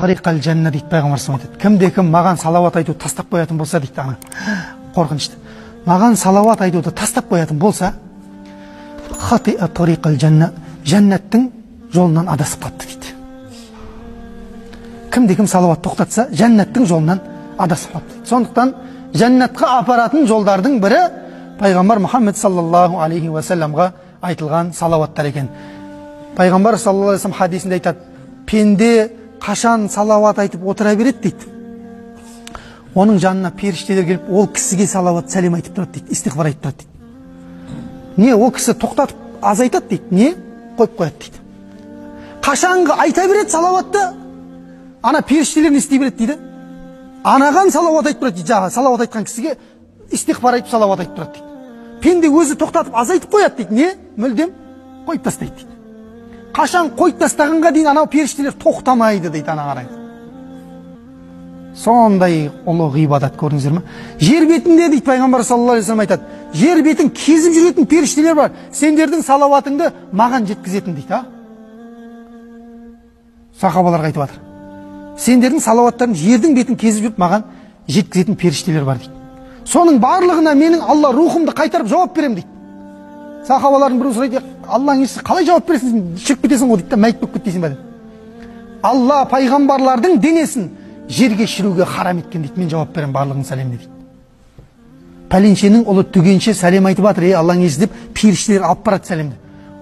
тариқал жанна дейді, пайғамбар айтады. Кімде кім маған салауат айтуды тастап қоятын болса дейді, ана қорқынышты. Маған салауат айтуды тастап қоятын болса, хатиа тариқал жанна, жәннаттың жолынан адасып қалыпты дейді. Кімде кім салауат тоқтатса, жәннаттың жолынан адасып қалыпты дейді. Сондықтан жәннатқа апаратын жолдардың бірі пайғамбар Мұхаммед саллаллаху алейхи уассаламға айтылған салауаттар екен. Пайғамбар саллаллаху алейхи уассалам хадисінде айтады, пенде қашан салауат айтып отыра береді дейді, оның жанына періштелер келіп ол кісіге салауат сәлем айтып тұрады дейді, истиғфар айтып тұрады дейді. Не ол кісі тоқтатып азайтады дейді, не қойып қояды дейді. Қашанғы айта береді салауатты, ана періштелер не істей береді дейді, анаған салауат айтып тұрады дейді, жаңағы салауат айтқан кісіге истиғфар айтып салауат айтып тұрады дейді. Пенде өзі тоқтатып азайтып қояды дейді, не мүлдем қойып тастайды дейді. Қашан қойып тастағанға дейін анау періштелер тоқтамайды дейді, ана қараңыз. Сондай ұлы ғибадат, көрдіңіздер ме? Жер бетінде дейді, пайғамбар саллаллаху алейхи уассалам айтады, жер бетін кезіп жүретін періштелер бар, сендердің салауатыңды маған жеткізетін дейді. Сахабаларға айтып жатыр, сендердің салауаттарын жердің бетін кезіп жүріп маған жеткізетін періштелер бар дейді. Соның барлығына менің Алла рухымды қайтарып жауап беремін дейді. Сахабалардың біреуі сұрайды, Алланың елшісі қалай жауап бересің, шіріп кетесің ғой дейді да, мәйіт болып кетесің ба деп. Алла пайғамбарлардың денесін жерге шіруге харам еткен дейді, мен жауап беремін барлығының сәлеміне дейді. Пәленшенің ұлы түгенше сәлем айтып жатыр, ей Алланың елшісі деп періштелер алып барады сәлемді.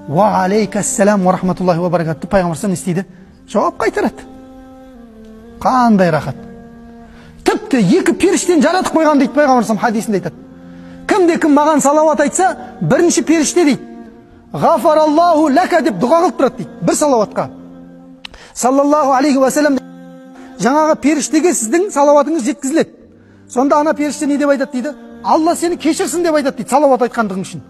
Уа алейкассалам уа рахматуллахи уа баракатуһ. Пайғамбар не істейді? Жауап қайтарады. Қандай рахат! Тіпті екі періштені жаратып қойған дейді, пайғамбар хадисінде айтады. Кімде кім маған салауат айтса, бірінші періште дейді, ғафараллаху ләка деп дұға қылып тұрады дейді, бір салауатқа. Саллаллаху алейхи уассалам, жаңағы періштеге сіздің салауатыңыз жеткізіледі. Сонда ана періште не деп айтады дейді? Алла сені кешірсін деп айтады дейді, салауат айтқандығың үшін.